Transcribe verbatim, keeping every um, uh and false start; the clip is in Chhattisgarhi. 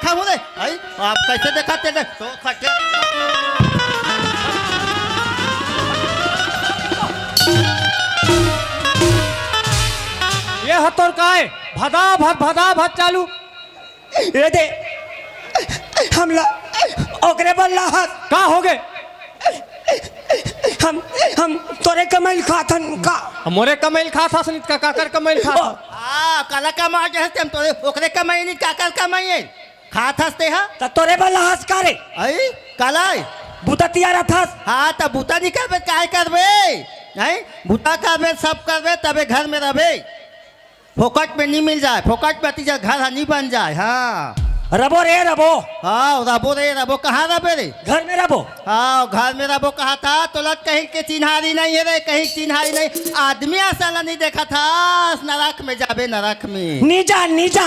हम रे, आई, आप कैसे देखा तेरे? तो खटे। ये ह तोर काय? भदा भद, भदा भद चालू। ये दे, हमला ओकरे बर लाहस। का होगे? हम, हम तोरे कमइल खाथन का? मोरे कमइल खात हस नित का, काकर कमइल खात? ओ। हाँ, काला कमा के हस, हम तोरे, ओकरे कमइल नित काकर कमइल? खात हस ते हा? त तोरे बर लाहस का रे? आई, काला आई? बुता तियारत हस? हाँ, त बुता नहीं करबे, काय करबे? आई, बुता करबे, सब करबे, तबे घर में रहबे। फोकट में नहीं मिल जाए, फोकट में तीजा घर हा नहीं बन जाए। हाँ। रबो रे, रबो। हाँ, रबो रे, रबो। कहाँ रबे रे? घर में रबो। हाँ, घर में रबो कहा था, तोला कहीं के चिन्हारी नहीं है रे, कहीं चिन्हारी नहीं। आदमी असन ला नहीं देखा था, नरक में जाबे, नरक में। नी जा, नी जा।